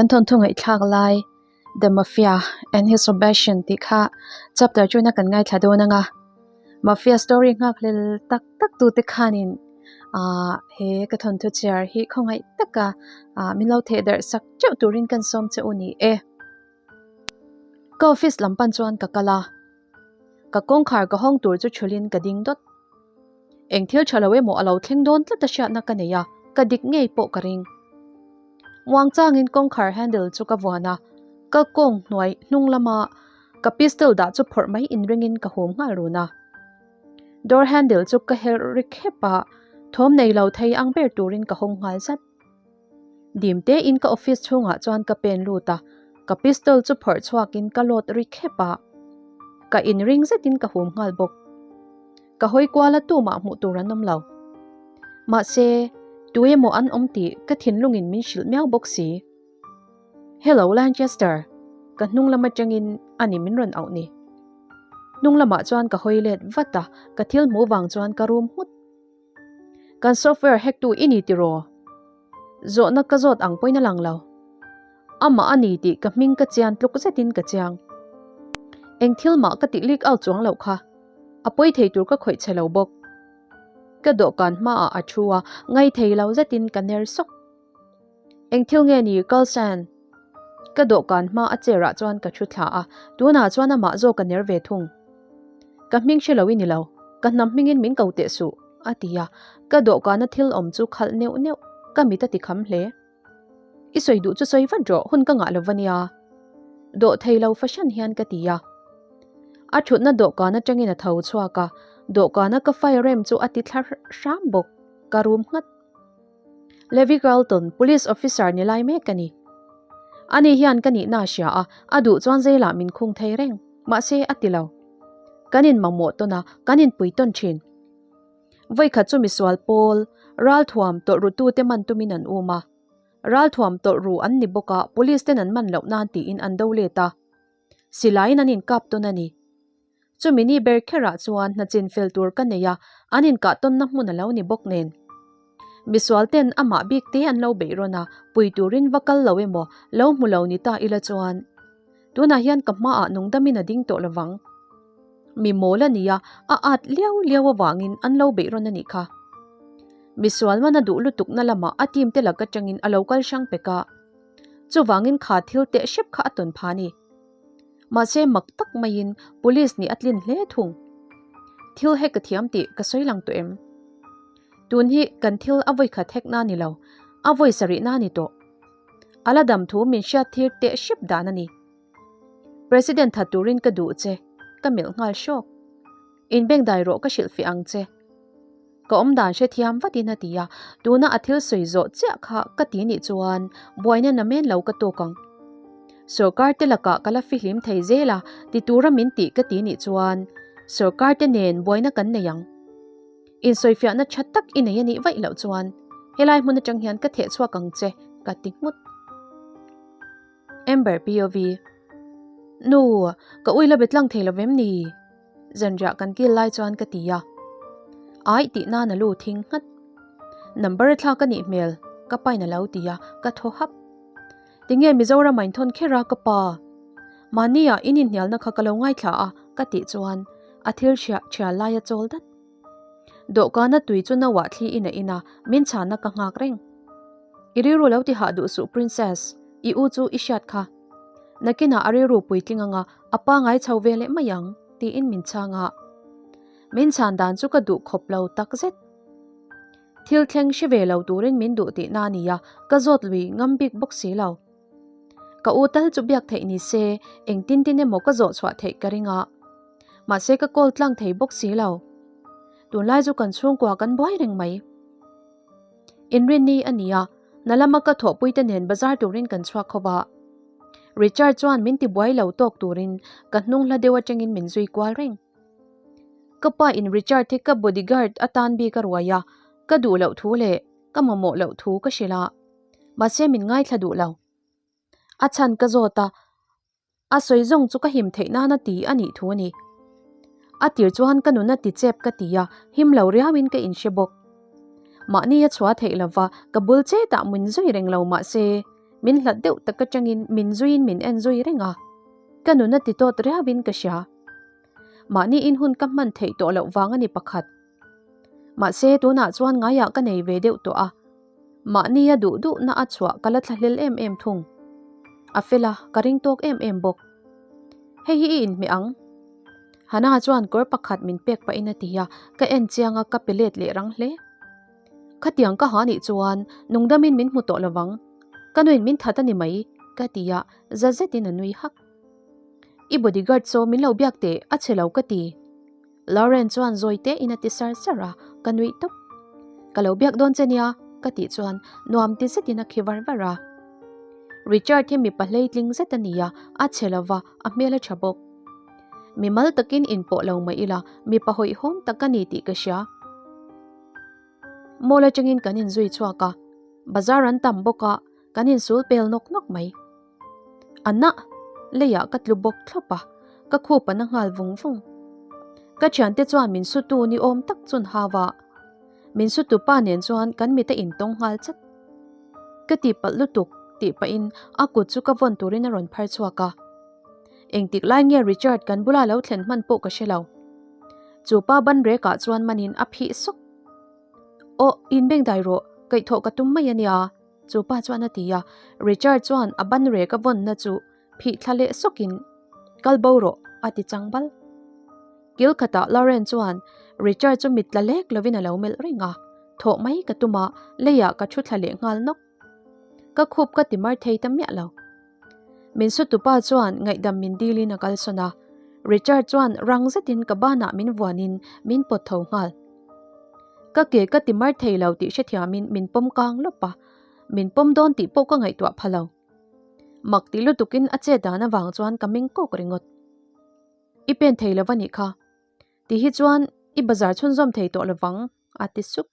Kan thawnthu ngaihthlak lai The Mafia and His Obsession tih kha chapter chuna kan ngaithla dawn anga Mafia story nghakhlel tak tak tute khanin ah he ka thawnthu chhiar hi khawngaih taka ah min lo theh darh sak teuh turin kan sawm che u ni e. Ka office lam pan chuan ka kal a, ka kawngkhar ka hawng tur chu thulin ka ding dawt. Eng thil tha lo emaw a lo thleng dawn tlat a hriatna ka nei a, ka dik ngei pawh ka ring. Muang changin kawngkhar handle chu ka vuan a, ka kawng hnuai hnung lama ka pistol dah chu phawrh mai inringin ka hum nghal run a. Door handle chu ka herh ri khep a, thawm nei lo thei ang ber turin ka hawng nghal zat. Dim tein ka office chhungah chuan ka pen lut a, ka pistol chu phawrh chhuakin ka load ri khep a, ka inring zetin ka hum nghal bawk. Ka hawi kual a tumah hmuh tur an awm lo. Mahse, tu emaw an awm tih ka thinlungin min hrilh miau bawk si. Hello Lanchester, ka hnung lam atangin a ni min rawn auh ni. Hnung lamah chuan ka hawi let vat a, ka thil hmuh vang chuan ka rum nghut. Kan software hack tu i ni tiraw? Zawhna ka zawt ang pawhin a lang lo. Amah a ni tih ka hming ka chian tluk zetin ka chiang. Eng thil mah ka tih leak out chuang loh kha. A pawi thei tur ka khawih che lo bawk. Ka dawhkan hmaah a thu a, ngaithei lo zetin ka ner sawk. Eng thil nge ni Carlson? Ka dawhkan hma a chair ah chuan ka thu thla a, tunah chuan amah zawk a ner ve thung. Ka hming hre lo i ni lo, ka hnam hmingin min ko teh suh, a ti a, ka dawhkana thil awm chu khalh neuh neuh, ka mit a ti kham hle. I sawi duh chu sawi vat rawh, hun ka ngah lo va nia. Dawh thei lo fahran hian ka ti a. A thutna dawhkan atangin a tho chhuak a, dawhkana ka file rem chu a ti thla hram bawk, ka rum nghat. Levi Carlton, Police Officer ni lai mek ka ni. Ani hian ka nihna a hria a, a duh chuan zailah min khung thei reng. Mahse, a ti lo. Kan inmamawh tawn a, kan inpui tawn thin. Vawikhat chu misual pawl, ralthuam tawlh rutute man tumin an um a. Ralthuam tawlh ru an ni bawk a, Police ten an man loh nan tiin an do let a. Silaiin an inkap tawn a ni. Chumi ni ber kherah chuan hna chin fel tur ka nei a, an inkah tawnna hmun a lo ni bawk nen. Misual ten amah bik te an lo beih rawn a, pui turin va kal lo emaw, lo hmu lo ni ta ila chuan. Tunah hian ka hmaah nungdamin a ding tawh lovang. Mi mawl a nia, a at liau liau avangin an lo beih rawn a nih kha. Misual man a duh lutukna lamah a team te lak atangin a lo kal hrang pek a. Chuvangin kha thil teh hrep kha a tawn pha a ni. Mahse mak tak maiin police nih a tlin hle thung. Thil hek ka thiam tih ka sawi lang tawh em? Tun hi kan thil a vawi khat hek na ni lo, a vawi sarih na ni tawh. A la dam thu min hriat thir teh hrep dan a ni. President that turin ka duh che, ka melh nghal hrawk. Inbengdai rawh ka hrilhfiah ang che. Ka awmdan hrethiam vatin a ti a, tuna a thil sawi zawh chiah kha ka ti nih chuan buaina namen lo ka tawk ang. Sorkar te lakah ka la fihlim thei zel a, ti tura min tih ka ti nih chuan sorkar te nen buaina kan nei ang. Insawifiahna tha tak i nei a nih vaih loh chuan helai hmun atang hian ka theh chhuak ang che ka ti nghut. Amber POV. Nu, ka ui la be tlang thei lo vem ni? Zanriah kan kil lai chuan ka ti a. Aih tih nan a lu thing nghat. Number a thlak a nih hmel, ka pain a lo ti a, ka thaw hap. Tinge Mizoram a inthawn kher a ka pa? Mahnia in inhnialna kha ka lo ngaithla a, ka tih chuan a thil hriah thial lai a chawl dat. Dawhkana tui chu no ah thli in a in a, min chhanna ka nghak reng. I rilru lo ti hah duh suh Princess, i u chu i hriat kha. Nakinah a rilru puitling anga a pangai chho ve leh mai ang, tiin min chhang a. Min chhan dan chu ka duh khawp lo tak zet. Thil thleng hre ve lo turin min duh tihna a ni a, ka zawt lui ngam bik bawk si lo. Ka u tal chu biak theih ni se, engtin tin emaw ka zawh chhuah theih ka ring a. Mahse ka call tlang thei bawk si lo. Tunlai chu kan chhungkua kan buai reng mai. Inrinni a ni a, na lama ka thawhpuite nen bazar turin kan chhuak khawp a. Richard chuan min tibuai lo tawk turin ka hnung hla deuh atangin min zui kual reng. Ka pa in Richard hi ka bodyguard atan bik a ruai a, ka duh loh thu leh ka mamawh loh thu ka hrilh a. Mahse min ngaithla duh lo. A chhan ka zawt a, A sawi zawng chu ka him theih nana ti a nih thu a ni. A tir chuan ka nuna ti chep ka ti a, him lo riauin ka inhre bawk. Mahni a chhuah theih lova, ka bul chetah min zui reng lo mahse, Min hlat deuh tak atangin min zuiin min en zui reng a, ka nun a ti tawt riauin ka hria. Mahni in hun ka hman theih tawh loh vang a ni pakhat. Mahse tunah chuan ngaiah ka nei ve deuh tawh a, mahni a duh duhna a chhuah ka la thlahlel em em thung. A fel a, ka ring tawk em em bawk. Hei hi i inhmeh ang. Hannah chuan kawr pakhat min pek pahin a ti a, ka en chiang a ka pe let leh rang hle. Khatiang ka ha nih chuan nungdamin min hmu tawh lovang, ka nuin min that a ni mai, ka ti a, za zetin a nui hak. I bodyguard saw min lo biak teh, a chhe lo ka ti. Lauren chuan zawi tein a ti sar sar a, ka nuih tawp. Ka lo biak dawn che nia, ka tih chuan nuam ti zetin a khi var var a. Richard hi mipa hleitling zet a ni a, a chhe lova, a hmel a tha bawk. Mimal takin inpawh lo mah ila, mipa hawihhawm tak a ni tih ka hria. Mall atangin kan inzui chhuak a, bazar an tam bawk a, kan insul pel nawk nawk mai. A nah! Leiah ka tlu bawk thlawp a, ka khup a na nghal vung vung. Ka thiante chuan min sutu ni awm tak chun hau a, min sutu pa nen chuan kan mit a intawng nghal chat. Ka tihpalh lutuk tih pahin a kut chu ka vawn turin a rawn phar chhuak a. Engtik lai nge Richard kan bula lo thlen hman pawh ka hre lo. Chu pa ban rekah chuan manin a phih sawk. Aw, inbeng dai rawh, kaihthawh ka tum mai a nia, chu pa chuan a ti a. Richard chuan a ban rek a vawnna chu phih thla leh sawkin, Kal bo rawh, a ti chang bal. Kil khatah Lauren chuan Richard chu mit tla lek lovin a lo melh reng a, thawh mai ka tum a, leiah ka thu thla leh nghal nawk. Ka khup ka ti mar thei ta miah lo. Min sutupa chuan ngaihdam min dilin a kalsawn a, Richard chuan rang zetin ka banah min vuanin min pawt tho nghal. Ka ke ka ti mar thei lo tih hrethiamin min pawm kang lawp a, min pawm dawn tih pawh ka ngaihtuah pha lo. Mak ti lutukin a chet dan avang chuan ka meng kawk ringawt. I pen thei lo va nih kha. Ti hi chuan i bazar chhunzawm thei tawh lovang a ti sup.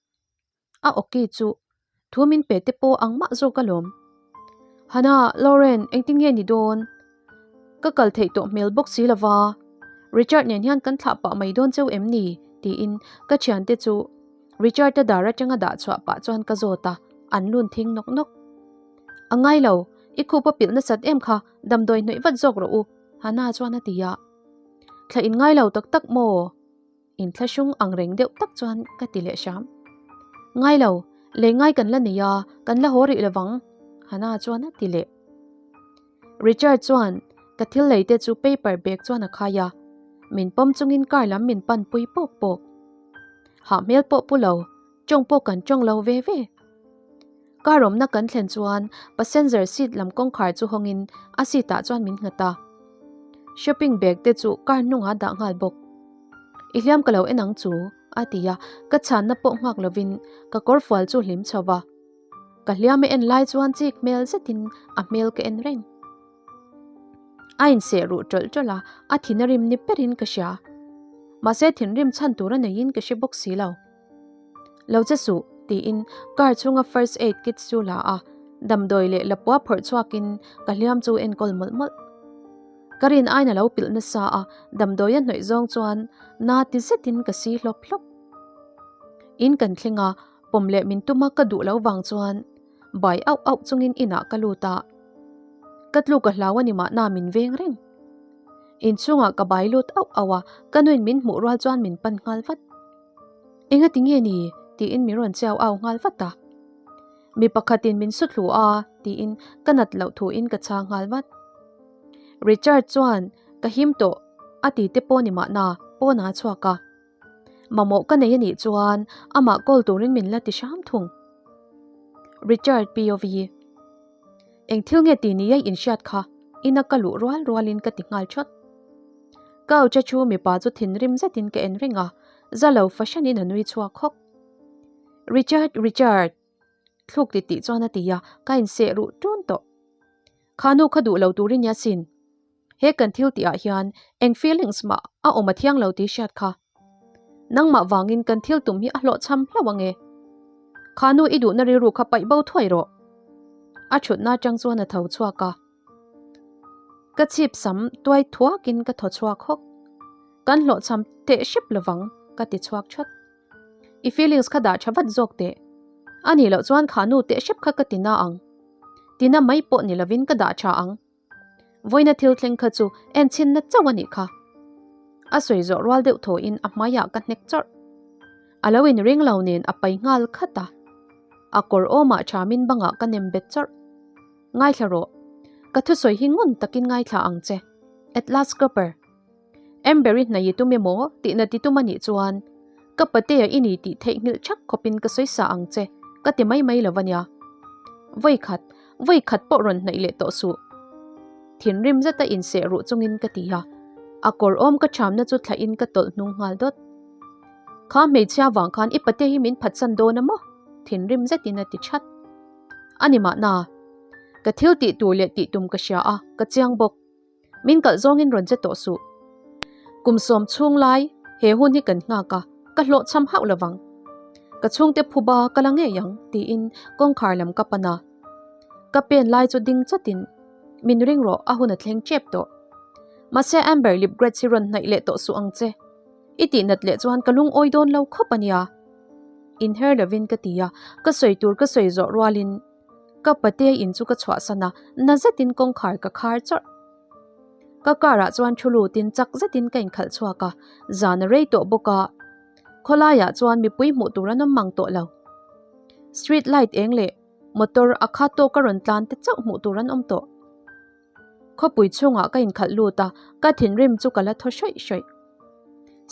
A awki chu thu min pe te pawh ang mah zawk alawm. Hannah, Lauren, engtin nge ni dawn? Ka kal theih tawh hmel bawk si lova, Richard nen hian kan thlah pah mai dawn cheu em ni? tiin ka thiante chu Richard-a dar atanga dah chhuah pah chuan ka zawt a, an lun thing nawk nawk. A ngai lo, i khup a pilh nasat em kha, damdawi hnawih vat zawk rawh u, Hannah chuan a ti a. Thlah in ngai lo tak tak maw? Inthlahrung ang reng deuh tak chuan ka ti leh hram. Ngai lo, lei ngai kan la nei a, kan la haw rih lovang, Hannah chuan a ti leh. Richard chuan ka thil lei te chu paper bag chuan a khai a, min pawm chungin car lam min pan pui pawk pawk. Hah hmel pawh pu lo, tawng pawh kan tawng lo ve ve. Car awmna kan thlen chuan passenger seat lam kawngkhar chu hawngin a seat ah chuan min nghat a. Shopping bag te chu car hnungah a dah nghal bawk. I hliam ka lo en ang chu, a ti a, ka chhanna pawh nghak lovin ka kawrfual chu hlim chho va. Ka hliam a en lai chuan chik hmel zetin a hmel ka en reng. A inseh ruh tawlh tawlh a, a thin a rim ni berin ka hria. Mahse thinrim chhan tur a neiin ka hre bawk si lo. Lo che suh, tiin car chhunga first aid kit chu la a, damdawi leh lapua phawrh chhuakin ka hliam chu enkawl mawlh mawlh. Ka rin aiin a lo pilh nasa a, damdawi a hnawih zawng chuan na ti zetin ka si hlawp hlawp. In kan thleng a, pawm leh min tum a ka duh lo vang chuan bai auh auh chungin inah ka lut a, ka tluk a hlau a ni mahna min veng reng. Inchhungah ka bai lut auh auh a, ka nuin min hmuh rual chuan min pan nghal vat. Enga ti nge ni? tiin min rawn chiau au nghal vat a. Mi pakhatin min su thlu a tiin ka nat loh thuin ka chhang nghal vat. Richard chuan ka him tawh a ti te pawh ni mahna pawn a chhuak a. Mamawh ka nei a nih chuan amah call turin min la ti hram thung. Richard POV. Eng thil nge ti ni a inhriat kha ina ka luh rual rualin ka ti nghal thawt. Couch a thu mipa chu thinrim zetin ka en reng a, za lo fahranin a nui chhuak hawk. Richard, Richard! Thluk ti tih chuan a ti a, ka inseh ruh tun tawh. Kha nu kha duh lo turin nia sin. He kan thil tih ah hian eng feelings mah a awm a thiang lo tih hriat kha. Nangmah vangin kan thil tum hi a hlawhchham hlauh ange. Kha nu i duhna rilru kha paih bo thuai rawh. A thutna atang chuan a tho chhuak a. Ka chhip sam tuai thuakin ka thaw chhuak hawk. Kan hlawhchham teh hrep lovang ka ti chhuak that. I feelings kha dah tha vat zawk teh. A nih loh chuan kha nu teh hrep kha ka ti na ang. Tina mai pawh ni lovin ka dah tha ang. Vawiina thil thleng kha chu enchhinna chauh a nih kha. A sawi zawh rual deuh thawhin a hmaiah ka hnek chawrh. A lo inring lo nen a pai nghal khat a. A kawr awmah thamin bangah ka nem bet chawrh. Ngaithla rawh. Ka thusawi hi ngun takin ngaithla ang che. Atlas Copper. Amber-i hnaih i tum emaw tihna ti tum a nih chuan ka patea i ni tih theihnghilh thak khawpin ka sawi sa ang che ka ti mai mai lo a nia. Vawikhat, vawikhat pawh rawn hnaih leh tawh suh. Thinrim zeta inseh ruh chungin ka ti a, a kawr awm ka thamna chu thlahin ka tawlh hnung nghal dawt. Kha hmeichhia vang khan i patea hi min phatsan dawn a maw? Thinrim zetin a ti that. A ni mahna, ka thil tih tur leh tih tum ka hria a, ka chiang bawk. Min kalh zawngin rawn che tawh suh. Kum sawm chhung lai he hun hi kan nghak a, ka hlawhchham hauh lovang. Ka chhungte phuba ka la ngei ang tiin kawngkhar lam ka pan a. Ka pen lai chu ding chatin min ring rawh a hun a thleng tep tawh. Mahse Amber Lipgrets hi rawn hnaih leh tawh suh ang che. I tihnat leh chuan ka lungawi dawn lo khawp a nia. Inher lovin ka ti a, ka sawi tur ka sawi zawh rualin Ka pate in chu ka chhuahsan a, na zetin kawngkhar ka khar chawrh. Ka car ah chuan thu lutin chak zetin ka inkhalh chhuak a, zan a rei tawh bawk a, khawlaiah chuan mipui hmuh tur an awm mang tawh lo. Street light eng leh motor a kha tawk a rawn tlan te chauh hmuh tur an awm tawh. Khawpui chhungah ka inkhalh lut a, ka thinrim chu ka la thaw hrawih hrawih.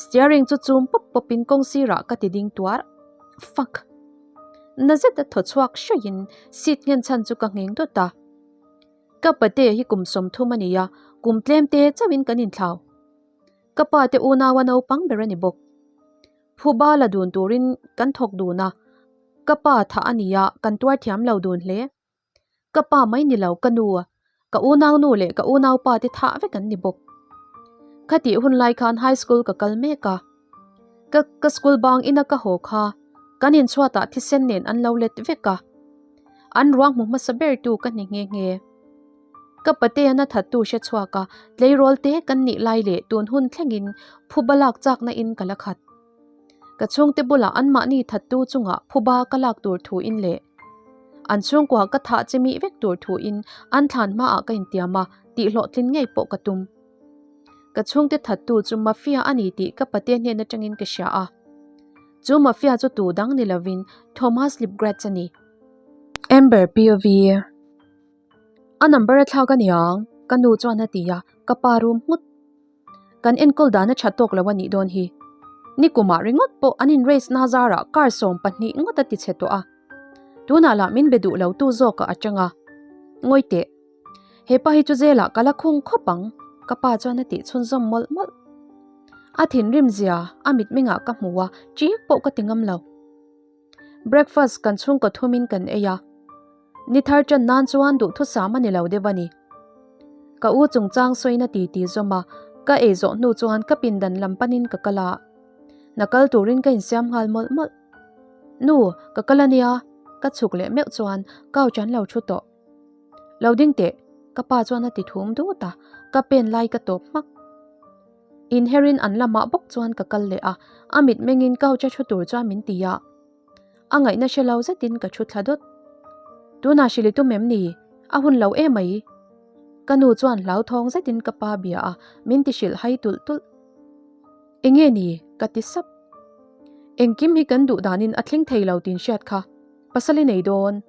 Steering chu chum pawp pawpin kawng sirah ka ti ding tuar. Fuck! Na zeta thaw chhuak hrawih-in seat nghen chhan chu ka ngheng dawt a. Ka pate hi kum 30 a ni a, kum tlem te chauhin kan inthlau. Ka pa te unaua naupang ber a ni bawk. Phuba la dun turin kan thawk dun a, ka pa thah a ni a, kan tuar thiam lo dun hle. Ka pa mai ni lo ka nu, ka unaunu leh ka unaupa te thah vek an ni bawk. Khatih hun lai khan high school ka kal mek a, ka ka school bang ina ka haw kha kan inchhuatah thisen nen an lo let vek a, an ruang hmu hmasa ber tu ka ni nghe nghe. Ka patean a thattu hre chhuak a, tleirawl te kan nih lai leh tun hun thlengin phuba lak chakna in ka la khat. Ka chhungte bulah anmahni thattu chungah phuba ka lak tur thu in leh an chhungkua ka thah che mih vek tur thu in an thlan hmaah ka intiam a, tih hlawhtlin ngei pawh ka tum. Ka chhungte thattu chu mafia a ni tih ka pate hnen atangin ka hria a. Chu mafia chu tu dang ni lovin Thomas Lipgratz a ni. Amber POV A number a thlak a niang, ka nu chuan a ti a, ka pa rum nghut. Kan enkawl dan a tha tawk lo a nih dawn hi. Nikumah ringawt pawh an in race na zarah car 12 ngawt a ti chhe tawh a. Tunah lah min be duh lo tu zawk ah a tang a. Ngawi teh. He pa hi chu zelah ka la khung khawp ang, ka pa chuan a tih chhunzawm mawlh mawlh. A thinrim zia a mitmengah ka hmu a, chik pawh ka ti ngam lo. Breakfast kan chhungkaw thumin kan ei a. Ni thar ṭan nan chuan duhthusam a ni lo deuh a ni. Ka u chungchang sawina ti ti zawm a, ka ei zawh hnu chuan ka pindan lam panin ka kal a. Hna kal turin ka insiam nghal mawlh mawlh. Nu, ka kal a nia, ka chhuk leh meuh chuan couch an lo thu tawh. Lo ding teh, ka pa chuan a ti thum dut a, ka pen lai ka tawp hmak. Inherin an lamah bawk chuan ka kal leh a, a mitmengin couch a thu tur chuan min ti a. A ngaihna hre lo zetin ka thu thla dawt. Tunah hrili tum em ni? A hun lo em mai. Ka nu chuan hlauthawng zetin ka pa bia a, min ti hrilh hai tulh tulh. Enge ni? Ka ti sap. Engkim hi kan duh danin a thleng thei lo tin hriat kha. Pasal i nei dawn.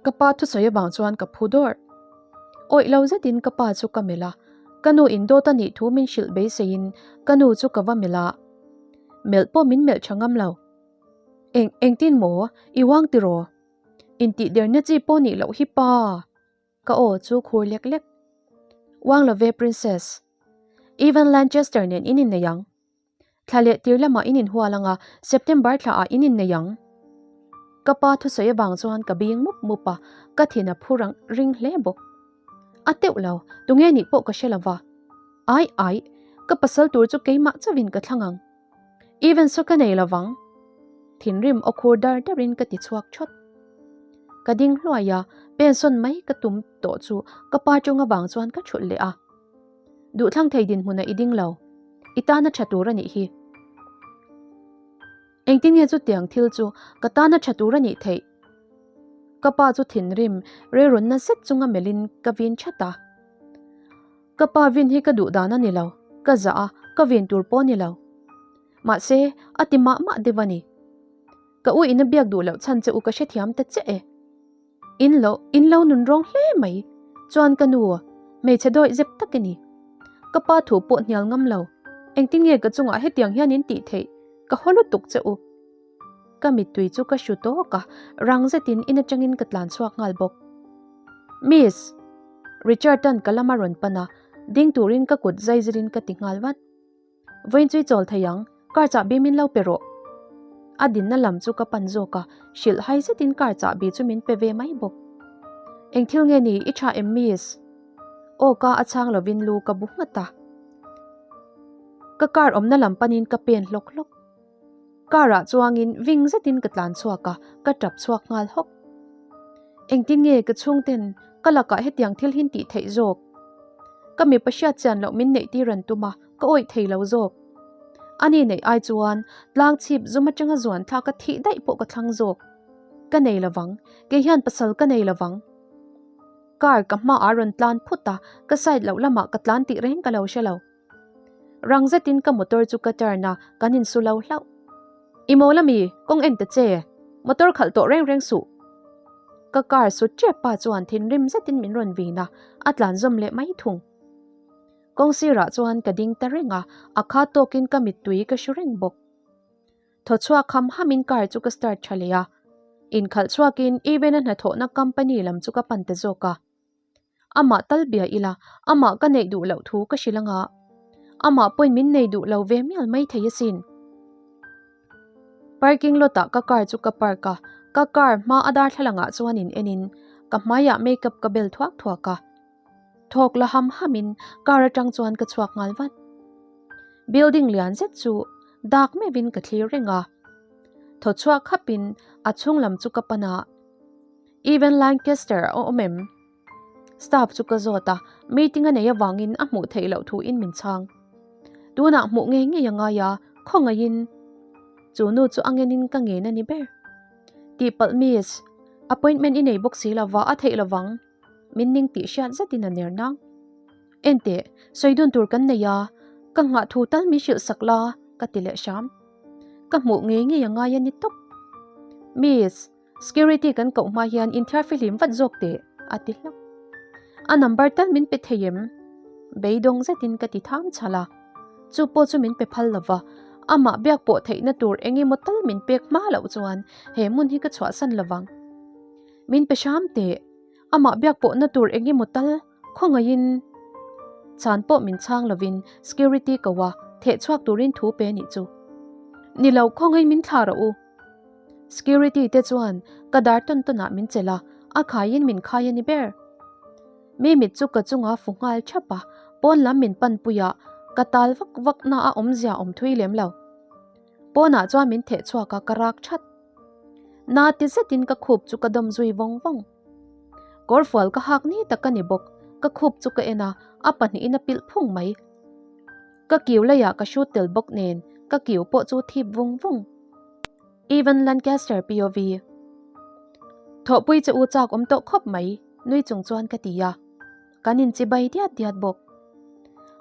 Ka pa thusawi avang chuan ka phu dawrh. Awih lo zetin ka pa chu ka melh a, ka nu in dawt a nih thu min hrilh beiseiin ka nu chu ka va melh a. Melh pawh min melh tha ngam lo. Eng, engtin maw? I uang tiraw? Intih derna chi pawh nih loh hi pa! Ka aw chu khur lek lek. Uang love Princess. Evan Lanchester nen in innei ang. Thla leh tir lamah in inhual ang a, September thla ah in innei ang. Ka pa thusawi avang chuan ka bing mup mup a, ka thin a phu rang ring hle bawk. A teuh lo, tunge nih pawh ka hre lova. Ai ai, ka pasal tur chu keimah chauhin ka thlang ang. Even saw ka nei lovang. Thinrim aw khur dar darin ka ti chhuak thawt. Ka ding hluai a, pensawn mai ka tum tawh chu ka pa tawng avang chuan ka thulh leh a. Duhthlang thei dinhmunah i ding lo. I tana tha tur a nih hi. Engtin nge chutiang thil chu ka tana tha tur a nih theih? Ka pa chu thinrim rilrunna zet chunga melhin ka vin that a. Ka pa vin hi ka duh dan a ni lo, ka zah a, ka vin tur pawh a ni lo. Mahse, a ti mah mah deuh a ni. Ka u in a biak duh loh chhan che u ka hrethiam ta chiah e. In lo, in lo nun rawng hle mai. Chuan ka nu, hmeichhe dawih zep tak i ni. Ka pa thu pawh hnial ngam lo. Engtin nge ka chungah hetiang hian in tih theih? Ka haw lutuk che u. Ka mittui chu ka hru tawk a, rang zetin in atangin ka tlan chhuak nghal bawk. Miss! Richard-a'n ka lama rawn pan a, ding turin ka kut zai zirin ka ti nghal vat. Vawiin chu i chawl thei ang, car chahbi min lo pe rawh. A dinna lam chu ka pan zawk a, hrilh hai zetin car chahbi chu min pe ve mai bawk. Eng thil nge ni, i tha em miss? Aw ka a chhang lovin lu ka bu nghat a. Ka car awmna lam panin ka pen hlawk hlawk. Car ah chuangin ving zetin ka tlan chhuak a, ka tap chhuak nghal hawk. Engtin nge ka chhungten ka lakah hetiang thil hin tih theih zawk? Ka mipa hriat chian loh min neih tir an tum a, ka awih thei lo zawk. Ani neih ai chuan tlang chhip zum atanga zuan thlak a thih daih pawh ka thlang zawk. Ka nei lovang, kei hian pasal ka nei lovang. Car ka hmaah rawn tlan phut a, ka side loh lamah ka tlan tih reng ka lo hre lo. Rang zetin ka motor chu ka turn a, kan insu lo hlauh. I mawl ami, kawng en ta che, motor khalh tawh reng reng suh. Ka car su tep pa chuan thinrim zetin min rawn vin a, a tlan zawm leh mai thung. Kawng sirah chuan ka ding ta reng a, a kha tawkin ka mittui ka hru reng bawk. Thaw chhuak ham hamin car chu ka start tha leh a, inkhalh chhuakin Even-a hnathawhna company lam chu ka pan ta zawk a. Amah tal bia ila, amah ka neih duh loh thu ka hrilh anga amah pawhin min nei duh lo ve mial mai thei asin. Parking lot ah ka car chu ka park a, ka car hma a darthlalang ah chuan in en in ka hmaiah makeup ka bel thuak thuak a. Thawk la ham ham in car atang chuan ka chhuak nghal vat. Building lian zet chu dak meuhin ka thlir reng a. Thaw chhuak khap in a chhung lam chu ka pan a. Even Lancaster a awm em? Staff chu ka zawt a, meeting a nei avangin a hmuh theih loh thu in min chhang. Tunah hmuh ngei ngei a ngai a, khawngaihin chu nu chu a ngenin ka ngen a ni ber. Tihpalh miss, appointment i nei bawk si lova a theih lovang, min ning tih hriat zetin a ner nang. Enteh, sawi dun tur kan nei a, ka nghah thu tal min hrilh sak la, ka ti leh hram. Ka hmuh ngei ngei a ngai a ni tawp. Miss. Security kan koh hma hian inthiar fihlim vat zawk teh, a ti hlauh. A number tal min pe thei em? Beidawng zetin ka ti tham chhal a. Chu pawh chu min pe phal lo va, amah biak pawh theihna tur eng emaw tal min pek hma loh chuan he hmun hi ka chhuahsan lo vang. Min pe hram teh, amah biak pawhna tur eng emaw tal khawngaihin chhan pawh min chhang lovin security ko a, theh chhuak turin thu pe nih chu. Ni lo, khawngaihin min thlah rawh u. Security te chuan ka dar tawn tawn ah min chelh a, a khaiin min khai a ni ber. Mi mit chu ka chunga fu nghal thap a, pawn lam min pan pui a, ka tal vak vak na a awmzia awm thui lem lo. Pawnah chuan min theh chhuak a, ka rak that. Na ti zetin ka khup chu ka dawm zui vawng vawng. Kawrfual ka hak ni tak a ni bawk, ka khup chu ka en a, a pahnihin a pilh phung mai. Ka kiu leiah ka hrut tel bawk nen ka kiu pawh chu thip vung vung. Evan Lancaster POV. Thawhpui che u chak awm tawh khawp mai, nui chung chuan ka ti a. Kan inchibai diat diat bawk.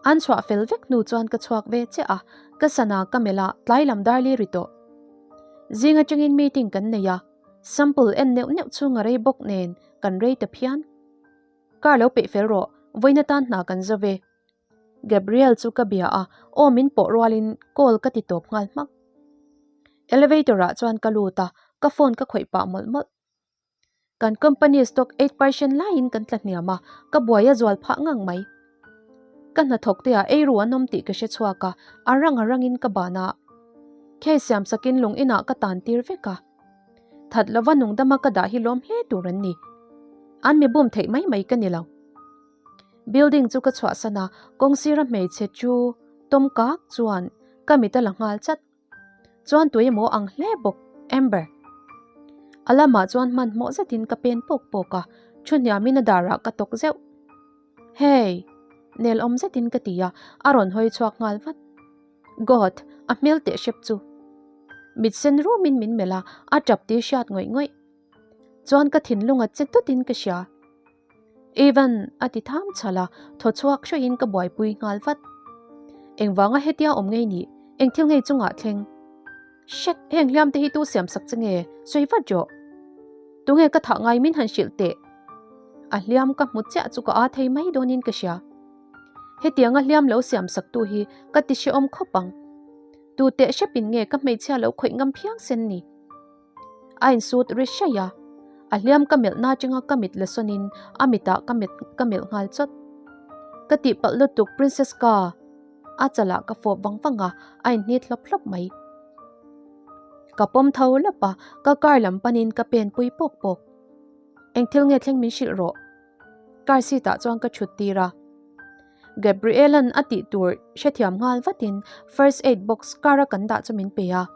An chhuah fel vek hnu chuan ka chhuak ve chiah a, ka sana ka melh a tlai lam dar li ri tawh. Zing atangin meeting kan nei a, sample en neuh neuh chhung a rei bawk nen kan rei ta phian. Car lo peih fel rawh, vawiin atan hna kan zo ve. Gabriel chu ka bia a, aw min pawh rualin call ka ti tawp nghal hmak. Elevator ah chuan ka lut a, ka phone ka khawih pah mawlh mawlh. Kan company stock 8% laiin kan tla hniam a, ka buai a zual phah ngang mai. Ka hnathawk te ah eiru an awm tih ka hre chhuak a, a rang a rangin ka ban a. Case siam sakin lung inah ka tan tir vek a. That lova nungdama ka dah hi lawm hle tur an ni. An mi bum theih mai mai ka ni lo. Building chu ka chhuahsan a, kawng sira hmeichhe chu tawm kak chuan ka mit a la nghal chat. Chuan tui emaw ang hle bawk, Amber. A lamah chuan hmanhmawh zetin ka pen pawk pawk a, thu hniamin a darah ka tawk zeuh. Hey! Nel awm zetin ka ti a, a rawn hawi chhuak nghal vat. God! A hmel teh hrep chu. Mit sen rumin min melh a, a tap tih hriat ngawih ngawih. Chuan ka thinlung a che tutin ka hria. Evan a ti tham chhal a, thaw chhuak hruaiin ka buaipui nghal vat. Engvanga hetia awm ngei nih? Eng thil ngei chungah thleng? Shit! Heng hliam te hi tu siam sak che nge? Sawi vat rawh. Tunge ka thah ngai min han hrilh teh? A hliam ka hmu chiah chu ka aa thei mai dawnin ka hria. Hetianga hliam lo siam sak tu hi ka ti hrehawm khawp ang. Tu teh hrepin nge ka hmeichhia lo khawih ngam phiang sen ni? A insut ri hraih a, a hliam ka melh na atanga ka mit la sawnin a mitah ka mit ka melh nghal chawt. Ka tihpalh lutuk Princess ka a chalah ka fawp vang vang a, a inhnit hlawp hlawp mai. Ka pawm tho lawp a, ka car lam panin ka pen pui pawk pawk. Eng thil nge thleng min hrilh rawh. Car seat ah chuan ka thut tir a. Gabriela'n a tih tur hrethiam nghal vatin first aid box car a kan dah chu min pe a.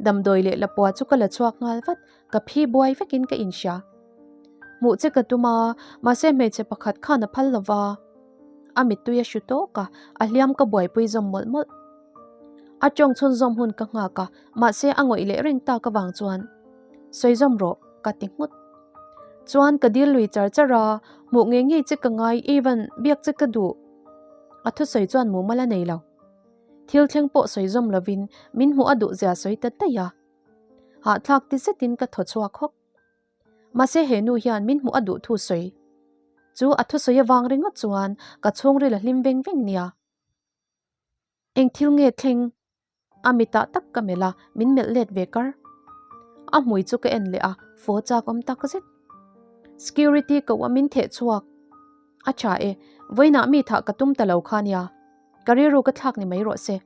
Damdawi leh lapua chu ka la chhuak nghal vat, ka phi buai vekin ka inhria. Hmuh che ka tum a, mahse hmeichhe pakhat khan a phal lova. A mittui a hru tawk a, a hliam ka buaipui zawm mawlh mawlh. A tawng chhunzawm hun ka nghak a, mahse a ngawih leh reng tak avang chuan, Sawi zawm rawh, ka ti nghut. Chuan ka dil lui char char a, hmuh ngei ngei che ka ngai, Evan, biak che ka duh. A thusawi chuan mumal a nei lo. Thil thleng pawh sawi zawm lovin min hmuh a duh zia sawi ta daih a. Hahthlak ti zetin ka thaw chhuak hawk. Mahse he nu hian min hmuh a duh thu sawi. Chu a thusawi avang ringawt chuan ka chhungril a hlim veng veng nia. Eng thil nge thleng? A mitah tak ka melh a, min melh let ve kar. A hmui chu ka en leh a, faw chak awm tak zet. Security koh a min theh chhuak. A tha e, vawiinah mi thah ka tum ta lo kha nia. Ka rilru ka thlak ni mai rawh se.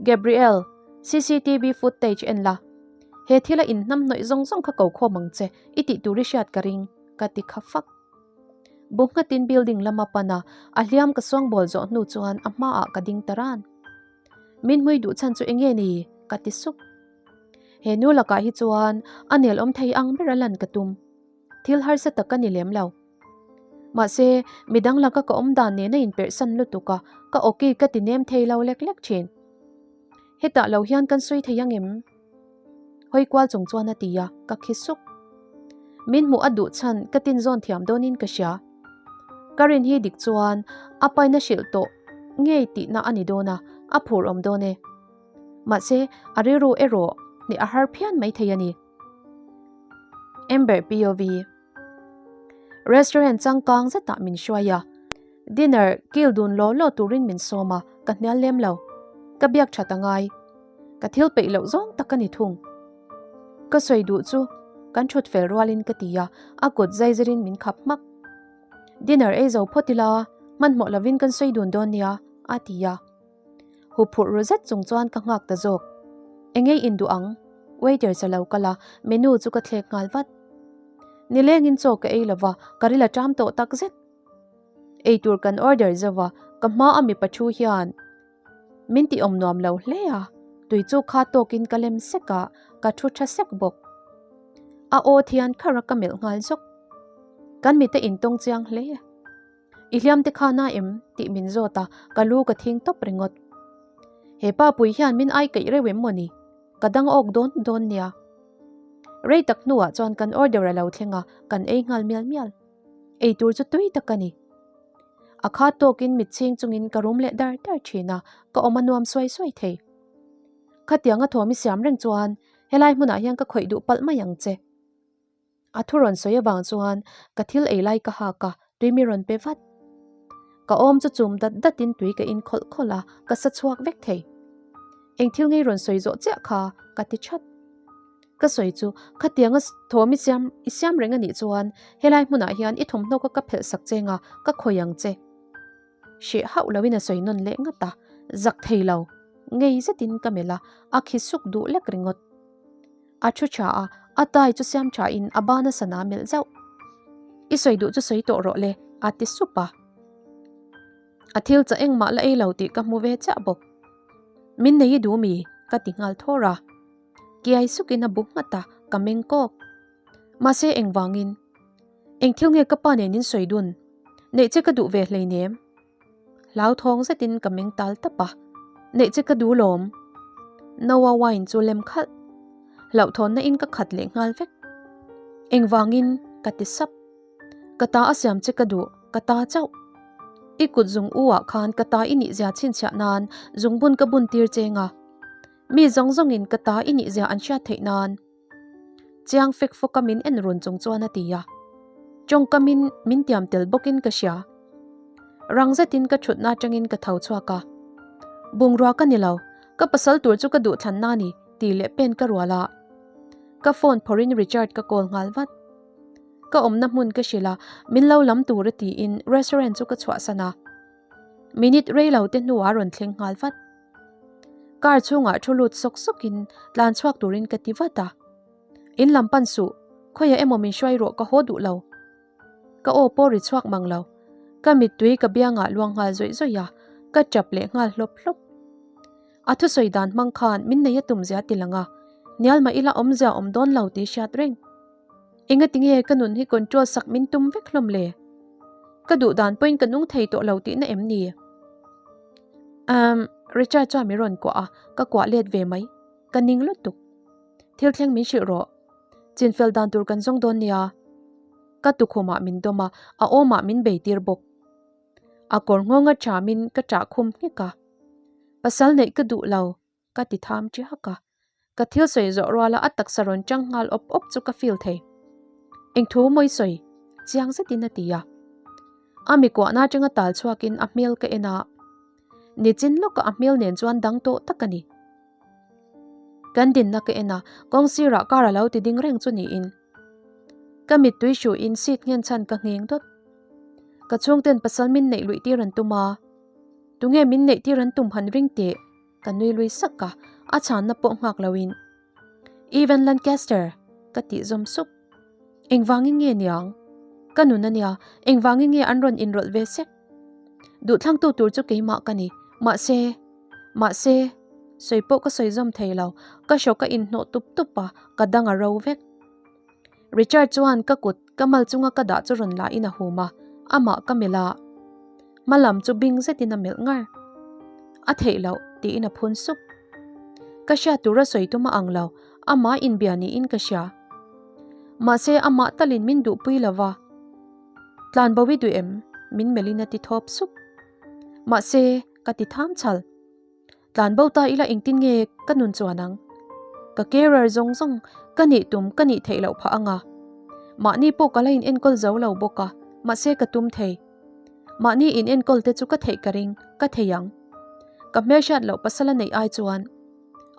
Gabriel, cctv footage en la. He thila inhnam hnawih zawng zawng kha ko khawm ang che, i tih tur i hriat ka ring, ka ti kha fak. Bu nghatin building lama pan a, a hliam ka suangbawl zawh hnu chuan a hmaah ka ding ta ran. Min hmui duh chhan chu enge ni? ka ti sup. He nu lakah hi chuan a nel awm thei ang ber a lan ka tum. Thil harsa tak ka ni lem lo. Mahse, midang laka ka awm dan nena inperhsan lutuk a, ka awki ka ti nem thei lo lek lek thin. Hetah lo hian kan sawi thei ang em? Hawi kual chung chuan a ti a, ka khi suk. Min hmuh a duh chhan ka tin zawn thiam dawnin ka hria. Ka rin hi dik chuan a paina hrilh tawh ngei tihna a ni dawn a, a phur awm dawn e. Mahse, a rilru erawh hneh a har phian maithei a ni. Amber POV. Restaurant changkang zetah min hruai a, dinner kil dun law law turin min sawm a, ka hnial lem lo. Ka biak that a ngai. Ka thil peih loh zawng tak a ni thung. Ka sawi duh chu kan thut fel rualin ka ti a, a kut zai zirin min khap hmak. Dinner ei zo phawt ila, hmanhmawh lovin kan sawi dun dawn nia, a ti a. Huphurh ru zet chung chuan ka nghak ta zawk. Engei induh ang? Waiter cha lo kal a, menu chu ka thlek nghal vat. Nilengin chaw ka ei lova, ka ril a ṭam tawh tak zet. Eitur kan order zauh a, ka hma a mipa thu hian min ti awm nuam lo hle a, tui chu kha tawkin ka lem sek a, ka thu tha sek bawk. A aw thian kharh a ka melh nghal zawk. Kan mite intawng chiang hle. I hliam te kha na em? tih min zawt a, ka lu ka thing tawp ringawt. He pa pui hian min ai keih reuh em mawni? Ka dang awk dawn dawn nia. Rei tak hnuah chuan kan order a lo thleng a, kan ei nghal mial mial. Ei tur chu tui tak a ni. A kha tawkin mit chhing chungin ka rum leh dar dar thin a, ka awm a nuam suai suai thei. Khatianga thawm i siam reng chuan helai hmunah hian ka khawih duh palh mai ang che. A thu rawn sawi avang chuan ka thil ei lai ka hak a, tui mi rawn pe vat. Ka awm chu chum dat datin tui ka in khawlh khawlh a, ka sa chhuak vek thei. Eng thil ngei rawn sawi zawh chiah kha ka ti that. Ka sawi chu khatianga thawm i siam i siam reng a nih chuan helai hmunah hian i thawmhnaw ka ka phelh sak cheng a, ka khawi ang che. Hreh hauh loin a sawi nawn leh ngat a, zak thei lo. Ngei zetin ka melh a, a khi suk duh lek ringawt. A thu tha a, a tai chu siam tha in a ban a sana melh zauh. I sawi duh chu sawi tawh rawh le, a ti sup a. A thil chaw engmah la ei lo tih ka hmu ve chiah bawk. Min nei i duh mi? ka ti nghal thawr a. Kiai sukin a bu nghat a, ka meng kawk. Mahse engvangin? Eng thil nge ka pa nen in sawi dun? Neih che ka duh ve hleinem. Hlauthawng zetin ka meng tal tap a, Neih che ka duh lawm. Noah wine chu lem khalh. Hlauhthawnna in ka khat leh nghal vek. Engvangin? Ka ti sap. Ka ta a siam che ka duh, ka ta chauh. I kut zung u ah khan ka ta i nih zia chhinchhiah nan zungbun ka bun tir cheng a. Mi zawng zawngin ka ta i nih zia an hriat theih nan. Chiang fek fawka min en run chung chuan a ti a. Tawngkamin min tiam tel bawkin ka hria. Rang zetin ka thutna atangin ka tho chhuak a. Bungrua ka ni lo, ka pasal tur chu ka duhthlanna a ni tih leh pen ka rual a. Ka phone phawrhin Richard ka call nghal vat. Ka awmna hmun ka hrilh a, min lo lam tur a tiin restaurant chu ka chhuahsan a. Minute rei lo te hnuah a rawn thleng nghal vat. Car chhungah thu lut sawk sawkin tlan chhuak turin ka ti vat a. In lam pan suh, khawiah emaw min hruai rawh ka haw duh lo. Ka aw pawh ri chhuak mang lo. Ka mittui ka biangah luang nghal zawih zawih a, ka tap leh nghal hlawp hlawp. A thusawi dan hmang khan min nei a tum zia ti lang a, hnial mah ila awmzia awm dawn lo tih hriat reng. Engatinge ka nun hi control sak min tum vek hlawm le? Ka duh dan pawhin ka nung thei tawh lo tihna em ni? Umm, Richard chuan min rawn kuah a, ka kuah let ve mai. Ka ning lutuk. Thil thleng min hrilh rawh. Chinfel dan tur kan zawng dawn nia. Ka tukhumah min dawm a, a awmah min bei tir bawk. A kawr nghawnga ṭhamin ka ṭah khum nghek a. Pasal neih ka duh lo, ka ti tham ṭiak a. Ka thil sawi zawh ruala a taksa rawn ṭang nghal awp awp chu ka feel thei. Eng thu mawi sawi? Chiang zetin a ti a. A mi kuahna aṭanga tal chhuakin a hmel ka en a. Nichin lawka a hmel nen chuan dang tawh tak a ni. Kan dinna ka en a, kawng sirah car a lo ti ding reng chu niin. Ka mittui hruhin seat nghen chhan ka ngheng dawt. Ka chhungten pasal min neih luih tir an tum a, tunge min neih tir an tum han ring teh ka nui lui sak a, a chhanna pawh nghak loin Evan Lancaster ka tih zawm sup. Engvangin nge niang? Ka nun a nia, engvangin nge an rawn inrawlh ve sek? Duhthlangtu tur chu keimah ka ni, mahse, mahse, sawi pawh ka sawi zawm thei lo, ka hrawk a inhnawh tup tup a, ka dang a ro vek. Richard chuan ka kut ka mal chunga ka dah chu rawn la in a hum a, amah ka melh a, hma lam chu bing zetin a melh ngar. A theih loh, tiin a phun sup. Ka hriat tura sawi tum a ang lo, amah inbia niin ka hria. Mahse amah talin min duhpui lo va. Tlan bo i duh em? Min melhin a ti thawp sup. Mahse, ka ti tham chhal. Tlan bo ta ila engtin nge ka nun chuan ang? Ka carer zawng zawng ka nih tum ka nih theih loh phah anga. Mahni pawh ka la in enkawl zo lo bawk a, mahse ka tum thei. Mahni in enkawl te chu ka theih ka ring, ka thei ang. Ka hmelhriat loh pasal a neih ai chuan.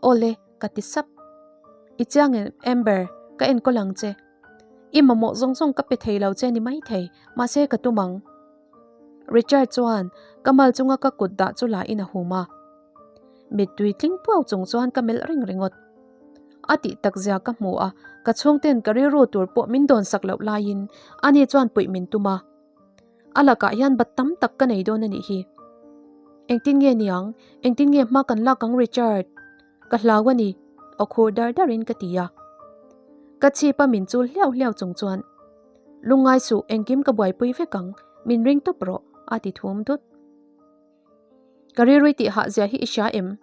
Awle, ka ti sap. I chiang em Amber, ka enkawl ang che. I mamawh zawng zawng ka pe thei lo che ni maithei, mahse ka tum ang. Richard chuan ka mal chunga ka kut dah chu la in a hum a. Mittui tling puau chung chuan ka melh reng ringawt. A tih tak zia ka hmu a, ka chhungten ka rilru tur pawh min dawn sak loh laiin ani chuan puih min tum a. A lakah hian bat tam tak ka nei dawn a nih hi. Engtin nge niang? Engtin nge hma kan lak ang Richard? Ka hlau a ni, aw khur dar darin ka ti a. Ka chhip a min chul hliau hliau chung chuan, Lungngai suh, engkim ka buaipui vek ang, min ring tawp rawh, a ti thum dut. Ka rilrui tih hah zia hi i hria em?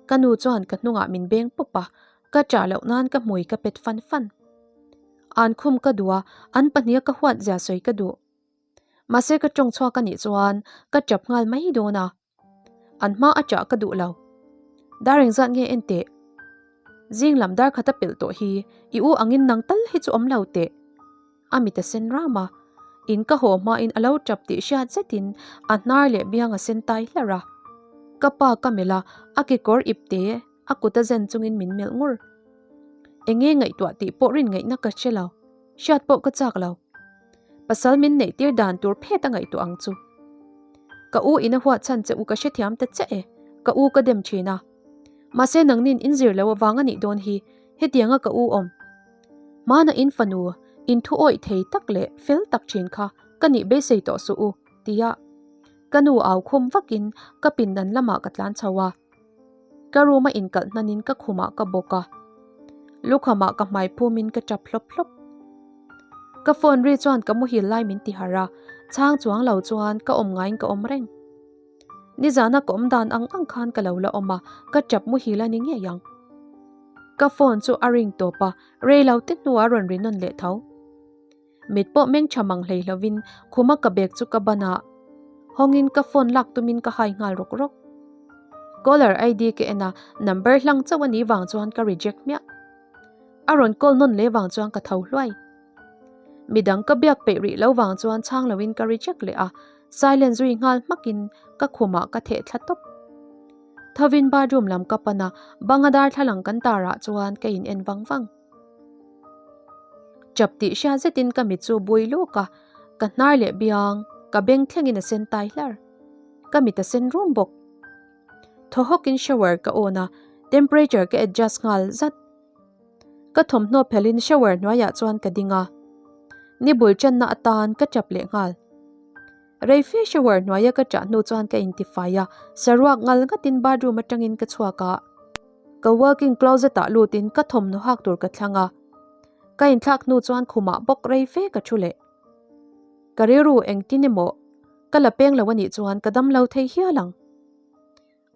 Ka nu chuan ka hnungah min beng pawp a, ka ṭah loh nan ka hmui ka pet fan fan. An khum ka duh a, an pahniha ka huat zia sawi ka duh. Mahse ka ṭawng chhuak a nih chuan ka ṭap nghal mai dawn a. An hma a ṭah ka duh lo. Dar engzat nge en teh? Zing lam dar khat a pelh tawh hi i u angin nang tal hi chu awm lo teh. A mit a sen ram a, in ka haw hmain a lo ṭap tih hriat zetin a hnar leh biang a sen tai hlarh a. Ka pa ka melh a, a kekawr ip te a kut a zen chungin min melh ngur. Enge ngaihtuah tih pawh rin ngaihna ka hre lo, hriat pawh ka chak lo. Pasal min neih tir dan tur phet a ngaihtuah ang chu. Ka u in a huat chhan che u ka hrethiam ta chiah e, ka u ka dem thin a. Mahse nangnin in zir lo avang a nih dawn hi, hetianga ka u awm. Hmana in fanu, in thu awih thei tak leh fel tak thin kha ka nih beisei tawh suh u, tia ka nu au khum vakin ka pindan lamah ka tlan chho a. Ka room a inkalh hnanin ka khumah ka bawk a, lukhamah ka hmai phumin ka tap hlawp hlawp. Ka phone ri chuan ka muhil lai min ti harh a, chhang chuang lo chuan ka awm ngaiin ka awm reng. Nizana ka awm dan ang ang khan ka lo la awm a, ka tap muhil a ni ngei ang. Ka phone chu a ring tawp a, rei lo te hnuah a rawn ri nawn leh tho. Mit pawh meng tha mang hlei hlovin khuma ka bag chu ka ban a, hawngin ka phone lak tumin ka hai nghal rawk rawk. Caller ID ka en a, number hlang chauh a nih vang chuan ka reject hmiah. A rawn call nawn leh vang chuan ka tho hluai. Midang ka biak peih rih lo vang chuan chhang loin ka reject leh a, silent zui nghal hmakin ka khumah ka theh thla tawp. Thovin bathroom lam ka pan a, banga darthlalang kan tarah chuan ka in en vang vang. Chap tih hria zetin ka mit chu bui luk a, ka hnar leh biang, ka beng thlengin a sen tai hlar. Ka mit a sen rum bawk. Thaw hawkin shower ka on a, temperature ka adjust nghal zat. Ka thawmhnaw phelhin shower hnuaiah chuan ka ding a, ni bul channa atan ka chap leh nghal. Rei fe shower hnuaia ka chah hnu chuan ka intifai a, saruak ngal ngatin bathroom atangin ka chhuak a. Ka walk-in closet ah lutin ka thawmhnaw hak tur ka thlang a, ka inthlak hnu chuan khumah bawk rei fe ka thu leh. Ka rilru engtin emaw ka la peng lo a nih chuan ka dam lo thei hial ang.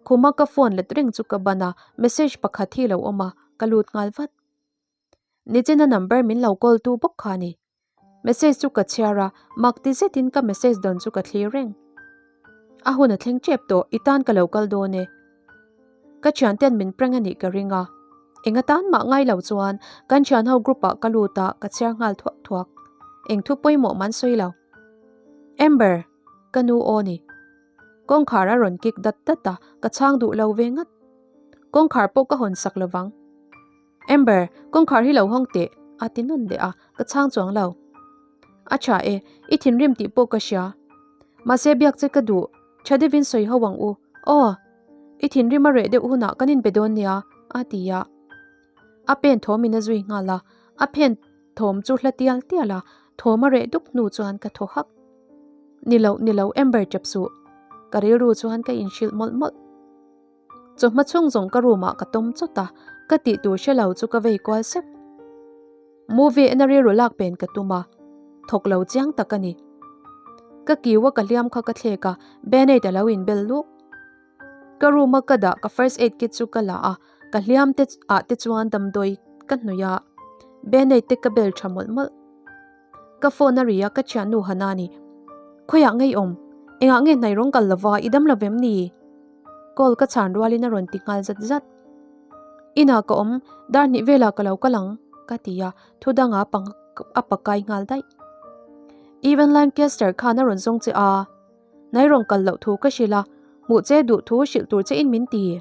Khuma ka phone let reng chu ka ban a, message pakhat hi lo awm a, ka lut nghal vat. Nichina number min lo call tu bawk kha a ni. Message chu ka chhiar a, mak ti zetin ka message dawn chu ka thlir reng. A hun a thleng tep tawh, i tan ka lo kal dawn e. Ka thianten min prank a nih ka ring a. Eng atan mah ngai lo chuan kan thianho group ah ka lut a, ka chhiar nghal thuak thuak. Eng thu pawimawh man sawi lo. Amber, ka nu aw ni. Kawngkhar a rawn kik dat dat a, ka chhang duh lo ve ngat. Kawngkhar pawh ka hawn sak lovang. Amber, kawngkhar hi lo hawng teh, a ti nawn leh a, ka chhang chuang lo. A tha e, i thinrim tih pawh ka hria. Mahse biak che ka duh, tha deuhin sawi ho ang u. Aw, i thinrim a reh deuh hunah kan inbe dawn nia, a ti a. A pen thawmin a zui nghal a, a phen thawm chu hla tial tial a, thawm a reh dup hnu chuan ka thaw hak. Ni lo, ni lo, Amber chap suh. Ka rilru chuan ka inhrilh mawlh mawlh. Chawhma chhung zawng ka room ah ka tawm chawt a, ka tih tur hre lo chu ka vei kual sep. Movie en a rilru lak pen ka tum a, thawk lo chiang tak a ni. Ka kiu a ka hliam kha ka thlek a, band-aid a lo inbel luk. Ka room a ka dah ka first aid kit chu ka la a, ka hliam te ah te chuan damdawi ka hnawih a, band-aid te ka bel tha mawlh mawlh. Ka phone a ri a, ka thiannu Hana ni. Khawiah ngei awm? Engah nge hnai rawng kal lova i dam lo vem ni? Call ka chhan rualin a rawn ti nghal zat zat. Inah ka awm, dar hnih velah ka lo kal ang, ka ti a, thu danga a pakai nghal daih. Evan Lancaster khan a rawn zawng che a, hnai rawn kal loh thu ka hrilh a, hmuh che duh thu hrilh tur chein min ti.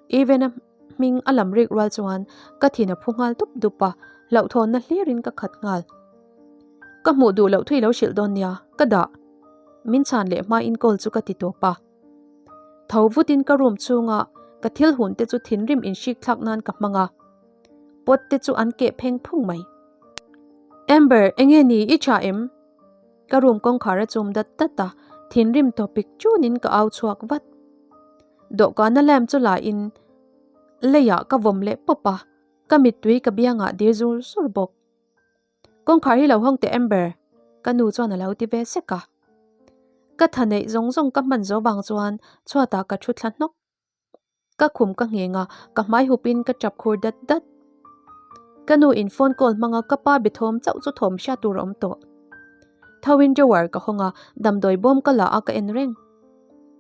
Evan-a hming a lam rik rual chuan ka thin a phu nghal dup dup a, hlauhthawnna hlirin ka khat nghal. Ka hmuh duh loh thu i lo hrilh dawn nia, ka dah. Min chhan leh hmain call chu ka ti tawp a. Tho vutin ka room chhunga ka thil hun te chu thinrim inhrik thlak nan ka hmang a, pot te chu an keh pheng phung mai. Amber, enge ni i tha em? Ka room kawngkhar a chum dat dat a, thinrim topic chunin ka au chhuak vat. Dawhkana lamp chu la in leiah ka vawm leh pawp a, ka mittui ka biangah dir zur zur bawk. Kawngkhar hi lo hawng teh Amber, ka nu chuan a lo ti ve sek a. Ka tha neih zawng zawng ka hman zo vang chuan chhuatah ka thu thla hnawk. Ka khum ka ngheng a, ka hmai hupin ka tap khur dat dat. Ka nu in phone call hmanga ka pa be thawm chauh chu thawm hriat tur a awm tawh. Tho in drawer ka hawng a, damdawi bawm ka la a ka en reng.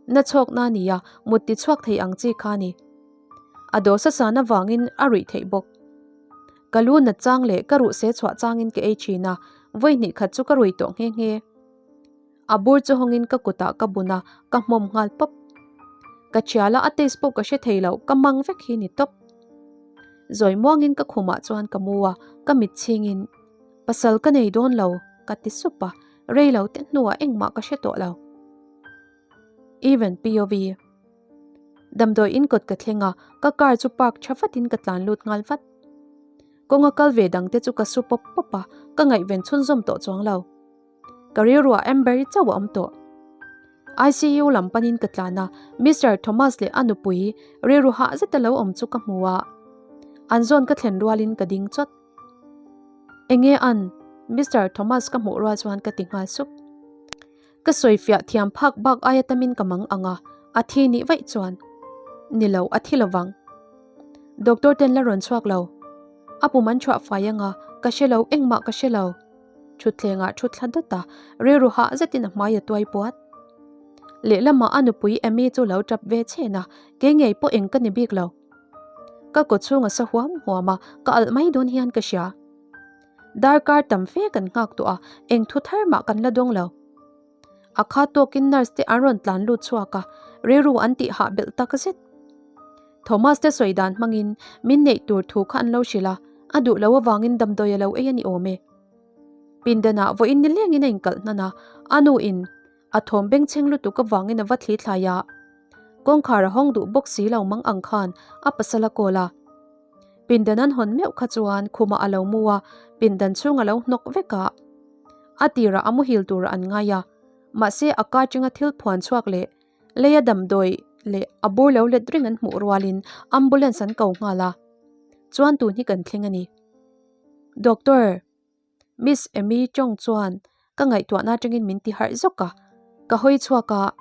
Na chhawk na nia, mut ti chhuak thei ang chi kha ni. A dawsa san avangin a ruih theih bawk. Ka lu nat chang leh ka ruh se chhuah changin ka ei thin a, vawi hnih khat chu ka rui tawh nghe nghe. A bur chu hawngin ka kutah ka bun a, ka hmawm nghal pawp. Ka thial a, a taste pawh ka hre thei lo, ka mang vek hi ni tawp. Zawi muangin ka khumah chuan ka mu a, ka mit chhingin, Pasal ka nei dawn lo, ka ti sup a, rei lo te hnuah engmah ka hre tawh lo. Even POV. Damdawi in kawt ka thleng a, ka car chu park tha vatin ka tlan lut nghal vat. Kawnga kal ve dang te chu ka su pawp pawp a, ka ngaihven chhunzawm tawh chuang lo. Ka rilruah Amber-i chauh a awm tawh. ICU lam panin ka tlan a, Mister Thomas leh a nupui rilru hah zeta lo awm chu ka hmu a. An zawn ka thlen rualin ka ding chawt. Enge an? Mister Thomas ka hmuh rual chuan ka ti nghal sup. Ka sawifiah thiam phak bak aia tamin ka mang ang a, a thi nih vaih chuan. Ni lo, a thi lovang. Doctor ten la rawn chhuak lo. A pum an chhuah fai anga, ka hre lo, engmah ka hre lo. Thutthlengah thu thla dawt a, rilru hah zetin a hmai a tuai puat. Lehlamah a nupui Amy chu lo tap ve chhen a, kei ngei pawh eng ka ni bik lo. Ka kaw chhung a sa huam huam a, ka alh mai dawn hian ka hria. Darkar tam fe kan nghak tawh a, eng thu thar mah kan la dawng lo. A kha tawkin nurse te an rawn tlan lut chhuak a, rilru an tih hah belh tak zet. Thomas te sawi dan hmangin min neih tur thu kha an lo hrilh a, a duh lo avangin damdawi a lo ei a ni awm e. Pindanah vawiin nilengin a inkalh hnan a, a nu in a thawm bengchheng lutuk avangin a va thli thlai a. Kawngkhar a hawng duh bawk si lo mang ang khan a pasal a kawl a. Pindan an hawn meuh kha chuan khumah a lo mu a, pindan chhung a lo hnawk vek a. A tirah a muhil turah an ngai a, mahse a ka atanga thil phuan chhuak leh leia damdawi leh a bur lo let reng an hmuh rualin ambulance an ko nghal a, chuan tun hi kan thleng a ni. Doctor, Miss Amy Chong chuan ka ngaihtuahna atangin min ti harh zawk a, ka hawi chhuak a,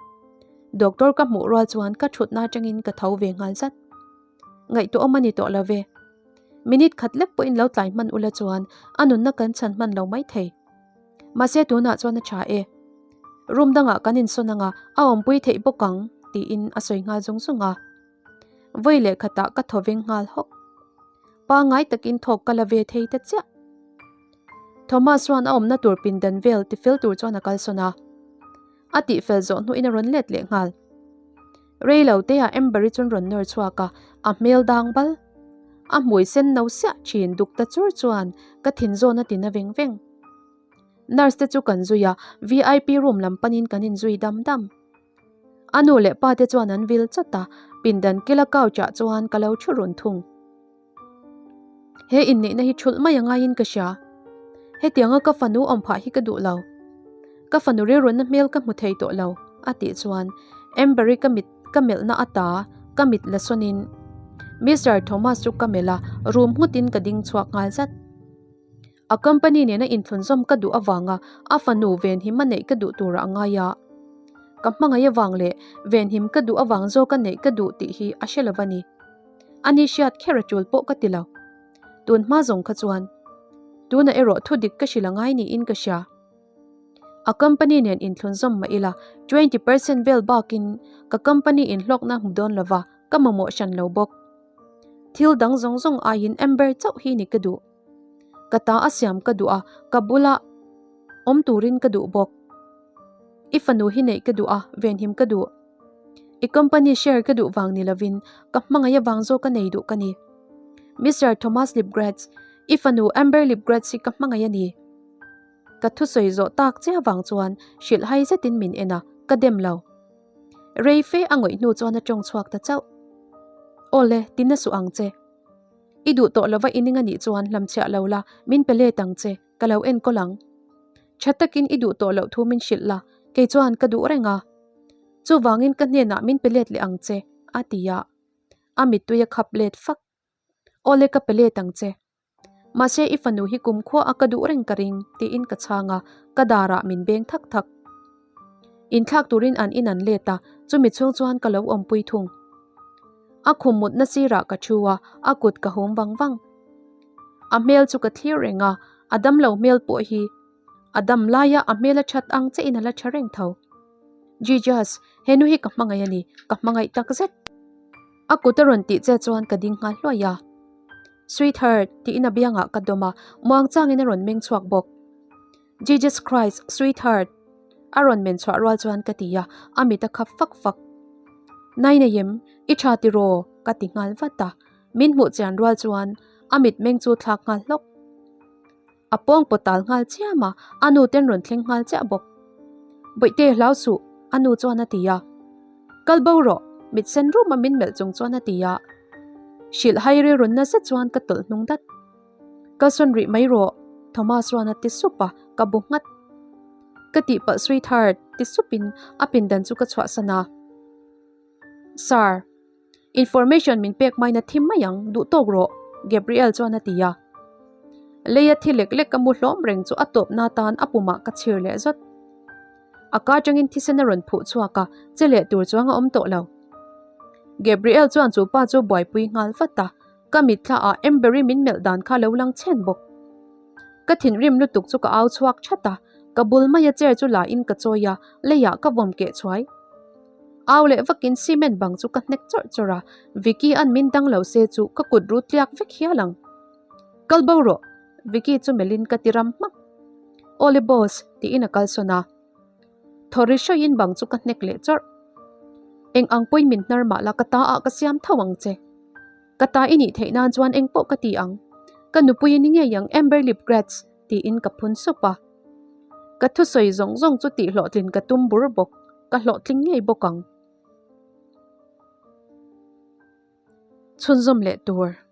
doctor ka hmuh rual chuan ka thutna atangin ka tho ve nghal zat. Ngaihtuah awm a ni tawh lo ve. Minute khat lek pawhin lo tlai hman ula chuan a nunna kan chhan hman lo mai thei. Mahse tunah chuan a tha e. Room dangah kan insawn anga a awmpui theih bawk ang tiin a sawi nghal zung zung a. Vawi leh khatah ka thaw veng nghal hawk. Pangngai takin thawk ka la ve thei ta chiah. Thomas chuan a awmna tur pindan vel tifel tur chuan a kalsawn a. A tihfel zawh hnuin a rawn let leh nghal. Rei lo te ah Amber-i chuan rawn nawr chhuak a, a hmel dang bal. A hmui sen no siah thin duk ta chur chuan ka thin zawn a ti na veng veng. Nurse te chu kan zui a, VIP room lam panin kan inzui dam dam. A nu leh pa te chuan an vil chawt a, pindan kila couch ah chuan ka lo thu run thung. He inneihna hi thulh mai a ngaiin ka hria. Hetianga ka fanu awm phah hi ka duh lo. Ka fanu rilrunna hmel ka hmu thei tawh lo, a tih chuan Amber-i ka mit ka melhna ata ka mit la sawnin Mister Thomas chu ka melh a, rum nghutin ka ding chhuak nghal zat. A company nena inthlunzawm ka duh avanga a fanu venhim a neih ka duh turah a ngai a. Ka hmangaih avang leh venhim ka duh avang zawka neih ka duh tih hi a hre lo va ni. Ani hriat kher a tul pawh ka ti lo. Tun hma zawng kha chuan tunah erawh thu dik ka hrilh a ngai niin ka hria. A company nen inthlunzawm mah ila 20% vel bakin ka company inhlawkna hmu dawn lova ka mamawh hran lo bawk. Thil dang zawng zawng aiin Amber chauh hi ni ka duh. Ka ta a siam ka duh a, ka bula awm turin ka duh bawk. I fanu hi neih ka duh a, venhim ka duh. I company share ka duh vang ni lovin ka hmangaih avang zawk ka nei duh ka ni. Mister Thomas Lipgratz, i fanu Amber Lipgratz hi ka hmangaih a ni. Ka thusawi zawh tak che avang chuan hrilh hai zetin min en a, ka dem lo. Rei fe a ngawih hnu chuan a tawng chhuak ta chauh. Awle, ti na suh ang che. I duh tawh lova i ning a nih chuan hlamchhiah lo la, min pe let ang che, ka lo enkawl ang. Tha takin i duh tawh loh thu min hrilh la, kei chuan ka duh reng a. Chuvangin ka hnenah min pe let leh ang che, a ti a. A mittui a khap let fak. Awle ka pe let ang che. Mahse i fanu hi kumkhua a ka duh reng ka ring, tiin ka chhang a, ka darah min beng thak thak. Inthlak turin an in an let a, chumi chhung chuan ka lo awmpui thung. A khum mutna sirah ka thu a, a kut ka hum vang vang. A hmel chu ka thlir reng a, a damlo hmel pawh hi a dam laia a hmel a that ang che in a la tha reng tho. Jesus, henu hi ka hmangaih a ni, ka hmangaih tak zet. A kut a rawn tih che chuan ka ding nghal hluai a. Sweetheart, tiin a biangah ka dawm a, muangchangin a rawn meng chhuak bawk. Jesus Christ, sweetheart! A rawn men chhuah rual chuan ka ti a, a mit a khap fak fak. Nainayem, i tha tiraw? Ka ti nghal vat a, min hmuh chian rual chuan a mit meng chu thlak nghal hlawk. A pawng pawt tal nghal chiam a, a nu ten rawn thleng nghal chiah bawk. Bawihte hlau suh, a nu chuan a ti a. Kal bo rawh, mit sen rum a min melh chung chuan a ti a. Hrilh hai rilrun nasa chuan ka tawlh hnung dat. Kalsawn rih mai rawh, Thomas chuan a ti sup a, ka bu nghat. Ka tihpalh sweetheart, ti supin a pindan chu ka chhuahsan a. Sir, information min pek hmain a thim mai ang, duh tawk rawh, Gabriel chuan a ti a. Leia thi lek lek ka mu hlawm reng chu a tawpna atan a pumah ka chhir leh zawt. A ka atangin thisen a rawn phuh chhuak a, che leh tur chuang a awm tawh lo. Gabriel chuan chu pa chu buaipui nghal vat a. Ka mitthla ah Amber-i min melh dan kha lo lang chhen bawk. Ka thinrim lutuk chu ka au chhuak that a, ka bul maia chair chu la in ka chawi a, leiah ka vawm keh chhuai. Au leh vakin cement bang chu ka hnek chawrh chawrh a, Vicky an min dang lo se chu ka kut ru tliak vek hial ang. Kal bo rawh! Vicky chu melhin ka ti ram hmak. Awle boss! tiin a kalsawn a. Thaw ri hrawiin bang chu ka hnek leh chawrh. Eng ang pawhin min hnar mah la ka ta ah ka siam tho ang che. Ka ta i nih theih nan chuan eng pawh ka ti ang. Ka nupui i ni ngei ang Amberly Bratz tiin ka phun sup a. Ka thusawi zawng zawng chu tih hlawhtlin ka tum bur bawk, ka hlawhtling ngei bawk ang. Chhunzawm leh tur.